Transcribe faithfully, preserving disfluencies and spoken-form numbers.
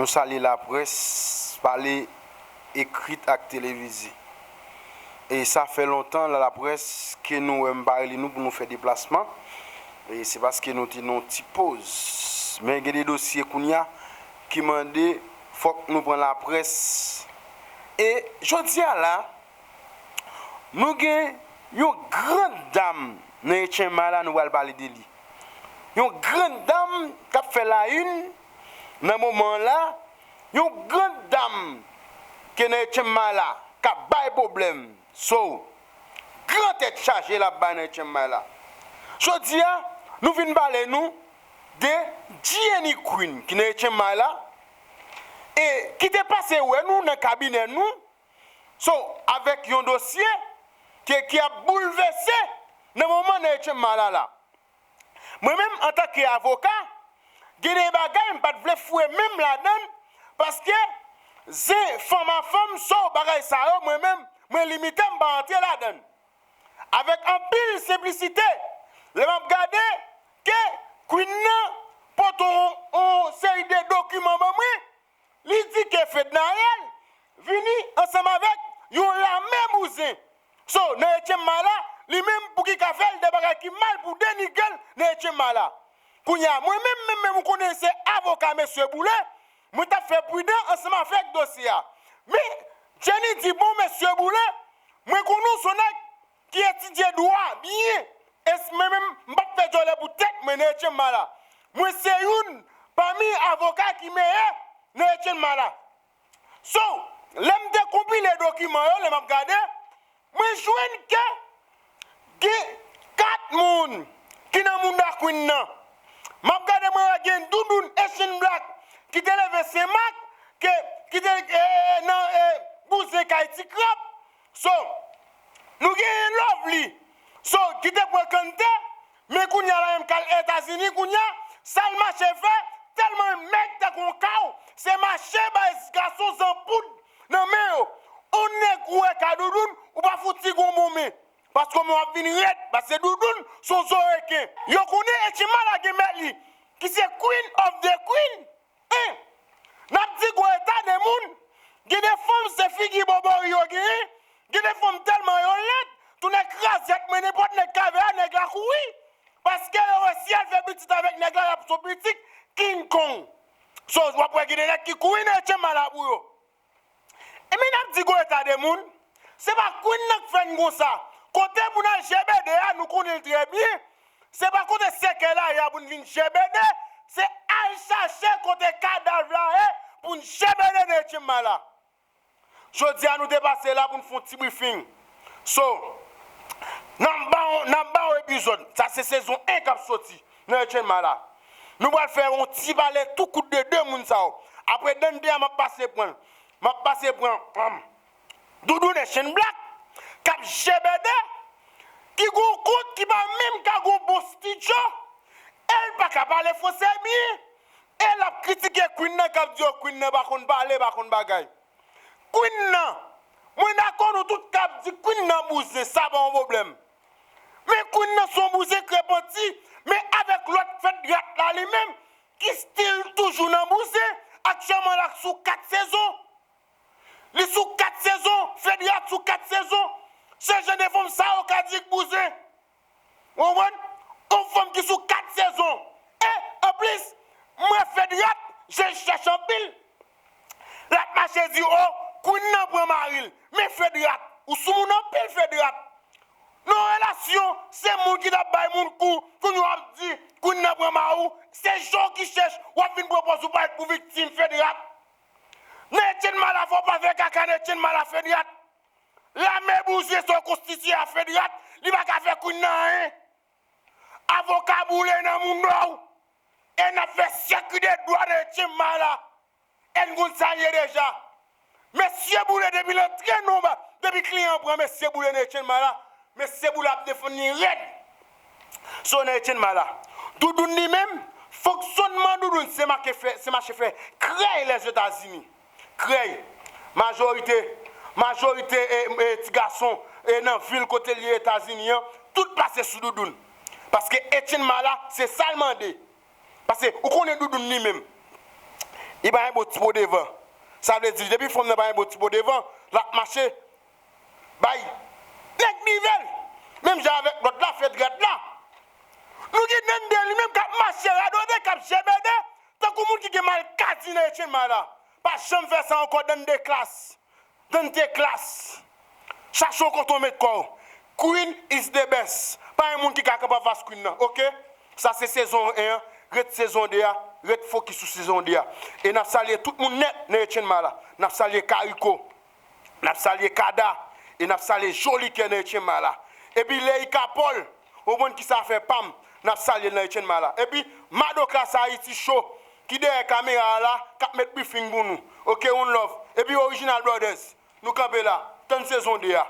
Nou salye laprès, pale, ekrit ak televize. E sa fè lontan, la, laprès, ke nou wè m pa rele nou pou nou fè deplasman. E se paske nou te nan yon ti poz. Men gen de dosye kounye a ki mande fòk nou pran laprès. E jodi a la, nou gen yon gran dam nan Etchenmala, nou pral pale de li. Yon gran dam k ap fè la une nan moman an la, yon gran dam ke nan Etchenmala k ap bay pwoblèm. So, gran tèt chaje l ap bay nan Etchenmala. Jodi a, nou vin pale nou de Jenny Queen ki nan Etchenmala e ki te pase wè nou nan kabinè nou. So, avèk yon dosye ke, ki ap boulvèse nan moman nan Etchenmala la. Mwen menm, antanke avoka, gen de bagay m pa t vle foure men m ladan l, paske zen fanm a fanm, so bagay sa yo, mwen menm, mwen limite m pa antre ladan l. Avèk anpil senplisite, lè m ap gade ke Queen nan pote yon, yon seri de dokiman ban mwen, li di ke Fednaelle vini ansanm avèk yon lame bouzen. So, nan Etchenmala, li menm pou ki ka fè l de bagay ki mal pou denigre l nan Etchenmala. Kounye a, mwen menm, menm, menm, ou konnen se avoka mesye Boule, mwen t ap fè pridan ansanm avèk dosye a. Men, Jenny di, bon, mesye Boule, mwen konnen w se yon nèg ki etidye dwa byen. E s-, mwen menm, m p ap fè djòlè pou tèt mwen nan Etchenmala. Mwen se youn pami avoka ki meyè nan Etchenmala. So, lè m te konpile dokiman yo, lè m ap gade, mwen jwenn ke gen kat moun ki nan mounda Queen nan. M ap gade, mwen wè gen Doudoune Echin Black ki te leve Senmak, ke, ki te, eh, nan, eh, bouzen kay Ti Krab. So, nou genyen Lovely. So, ki te pran kanntè, men kounye a la menm k al Etazini kounye a, sa l mache fè, tèlman mèg tankou yon kaw, se mache bay gason zanpoud nan men yo. On nèg ou wè ka Doudoune, ou pa fouti gon bon men. Paske men w ap vin rèd, paske Doudoune se yon zo reken. Yo konnen Etchenmala gen mèt li, ki se Queen of the Queen. En, n ap di gwo eta de moun, gen de fanm se figi bòbòri yo genyen, gen de fanm tèlman yo lèd, tou nèg krazèt men nenpòt nèg ka vè a, nèg la kouri. Paske yo resi al fè pitit avèk nèg la, y ap sou pitit King Kong. So, w ap wè gen de nèg ki kouri nan Etchenmala pou yo. Ebyen, n ap di gwo eta de moun, se pa Queen nan k fè n konsa. Kote pou n al jebede a, nou konnen l trè byen. Se pa kote sèkèy la ye a pou n vin jebede, se al chache kote kadav la ye pou n jebede nan Etchenmala. Jodi a, nou te pase la pou n fè yon ti briefing. So, n ap ba w, n ap ba w epizòd. Sa se sezon en k ap soti nan Etchenmala. Nou pral fè yon ti pale tou kout de de moun sa yo. Apre Dante a, m ap pase pran l. M ap pase pran, um, Doudoune Echin Black, k ap jebede, ki gon kont ki pa menm ka gon bon stidyo, e l pa ka pale franse byen, e l ap kritike Queen nan, k ap di yo Queen nan pa konn pale, pa konn bagay. Queen nan, mwen dakò nou tout k ap di Queen nan bouzen, sa pa yon pwoblèm. Men Queen nan se yon bouzen k repanti, men avèk lòt Fedrat la li menm, ki still toujou nan bouzen, aktyèlman l ak sou kat sezon. Li sou kat sezon, Fedrat sou kat sezon. Se jan de fanm sa yo ka di k bouzen. Ou konprann? Yon fanm ki sou kat sezon. E, anplis, m wè Fedrat, je l chèch anpil. L ap mache di, o, Queen nan pran mari l. Men Fedrat, ou sou moun anpil Fedrat. Nan yon relasyon, se moun ki t ap bay moun kou, kounye a w ap di, Queen nan pran mari w, se jan w ki chèch, w ap vin pran pòz ou parèt pou viktim Fedrat. Nan Etchenmala, fò w pa fè kaka nan Etchenmala Fedrat. Lame bouzen sa w konstitye a Fedrat, li pa ka fè Queen nan anyen. Avoka Boule nan mounda w. E n ap fè sèki de dwa nan Etchenmala. E n konn sa l ye deja. Mesye Boule depi l antre nan ba, depi kliyan an pran mesye Boule nan Etchenmala, mesye Boule ap defann li rèd. So nan Etchenmala. Doudoune li menm, fonksyònman Doudoune se make fè, se mache fè krèy Lèzetazini. Krèy. Majorite, majorite, e, e, ti gason, e, nan vil kote l ye Etazini an, tout pase sou Doudoune. Paske Etchenmala, se sa l mande. Paske ou konnen Doudoune li menm. Li pa gen bon ti po devan. Sa vle di, depi fanm nan pa gen bon ti po devan, l ap mache bay nèg nivel. Menm jan avèk lòt la, Fedrèd la. Nou gen Dande li menm k ap mache radode, k ap jebede, tankou moun ki gen malkadi nan Etchenn Mala. Pa janm fè sa ankò, Dande klas. Dante klas. Chache yon kote w met kò w. Queen is the best. Pa gen moun ki ka kanpe anfas Queen nan, oke? Sa se sezon en an. Ret sezon de a. Ret fokis sou sezon de a. E n ap salye tout moun nèt nan Etchenn Mala. N ap salye Kariko. N ap salye Kada. E n ap salye Joli Kè nan Etchenn Mala. Epi Leika Paul. Ou konprann kisa fè pa m. N ap salye l nan Etchenn Mala. Epi Mado Klas Ayiti Show ki dèyè kamera a la, k ap met briefing pou nou. Oke, one love. Epi Original Brothers. Nou kanpe la, tann sezon de a.